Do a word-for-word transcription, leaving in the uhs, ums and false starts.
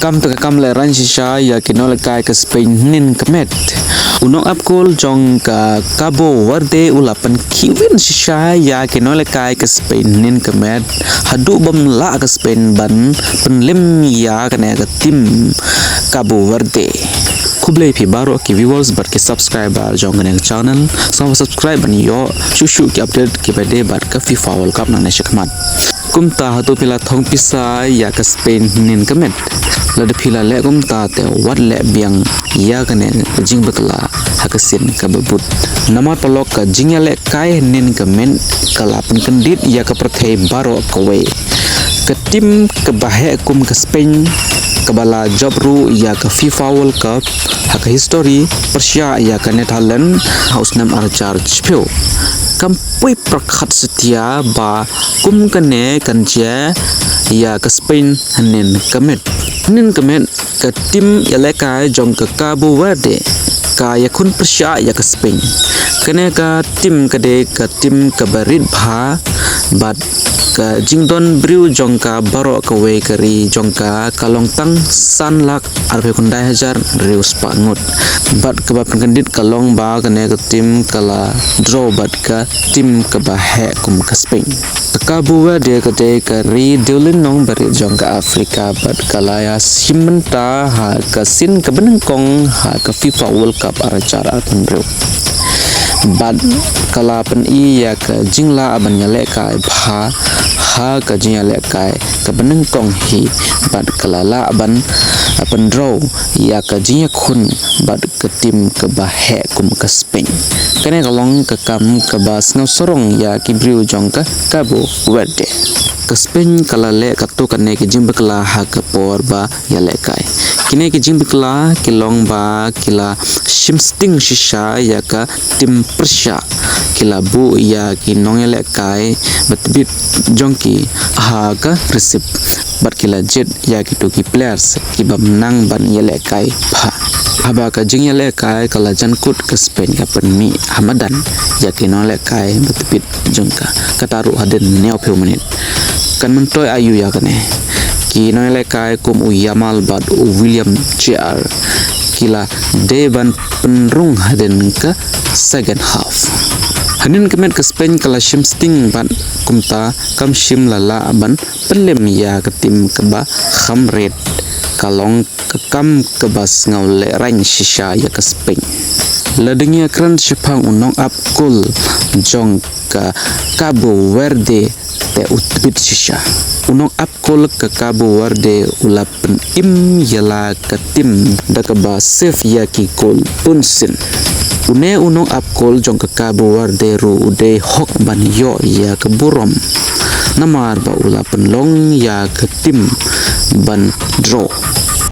Kam ta ka kam lehraiñ shisha ïa ki nonglehkai ka Spain hynnin ka met. U nongap kol jong ka Cabo Verde u la pynkhih win shisha ïa ki nonglehkai ka Spain hynnin ka met, haduh bym lah ka Spain ban pynlem ïa kane ka tim Cabo Verde. Khublei phi baroh ki viewers bad ki subscriber jong kane ka channel. Sngewbha subscribe ban ïoh shuh shuh ki update kiba dei bad ka FIFA World Cup nangne shakhmat. Kumta hato phi la thong pisa ïa ka Spain hynnin ka met? Lada phi la leh kumta te wat leh biang ïa kane ka jingbakla ha ka sien kaba bud. Namar paralok, ka jingïalehkai hynnin ka met ka la pynkyndit ïa ka pyrthei baroh kawei. Ka tim kaba heh kum ka Spain, kaba la jop ruh ïa ka FIFA World Cup ha ka histori, pyrshah ïa ka Netherlands ha u snem ar hajar shiphew. Kam poi pyrkhat satia ba kum kane kan jia ïa ka Spain hynnin ka met. Hynnin ka met ka tim ïalehkai jong ka Cabo Verde ka ïakhun pyrshah ïa ka Spain. Kane ka tim ka dei ka tim kaba rit bha bad ka jingdon briew jong ka baroh kawei ka ri jong ka ka long tang san lak arphew khyndai hajar hynriew spah ngut. Bad kaba pynkyndit ka long ba kane ka tim ka la draw bad ka tim kaba heh kum ka Spain. Ka Cabo Verde ka dei ka ri dewlynnong barit jong ka Afrika bad ka la ïashim bynta ha ka sien kaba nyngkong ha ka FIFA World Cup ar hajar arphew hynriew. Bad ka la pyni ïa ka jinglah ban ïalehkai bha ha ka jingïalehkai kaba nyngkong hi bad ka la lah ban pyndraw ïa ka jingïakhun bad ka tim kaba heh kum ka Spain. Kane ka long ka kam kaba sngewsarong ïa ki briew jong ka Cabo Verde. Ka Spain ka la leh katto katne ki jingbakla ha ka por ba ïalehkai. Kine ki jingbakla ki long ba ki la shim sting shisha ïa ka tim pyrshah. Ki la buh ïa ki nongïalehkai ba tbit jong ki ha ka receipt bad ki la jied ïa kito ki players kiba nang ban ïalehkai bha. Haba ka jingïalehkai ka la jan kut, ka Spain ka pynmih ha madan ïa ki nonglehkai ba tbit jong ka, kata ruh hadien hynñiewphew minit. Kan myntoi aïu ïa kane? Ki nonglehkai kum u Yamal bad u William Jr ki la dei ban pynrung hadien ka second half. Hynnin ka met ka Spain ka la shim sting bad kumta kam shym la lah ban pynlem ïa ka tim kaba kham rit. Ka long ka kam kaba sngew lehraiñ shisha ïa ka Spain. Lada ngi ïakren shaphang u nongap kol jong ka Cabo Verde te u tbit shisha. U nongap kol ka Cabo Verde u la pynim ïa la ka tim da kaba save ïa ki kol bunsien. Une u nongap kol jong ka Cabo Verde ruh u dei hok ban ïoh ïa ka burom namar ba u la pynlong ïa ka tim ban draw.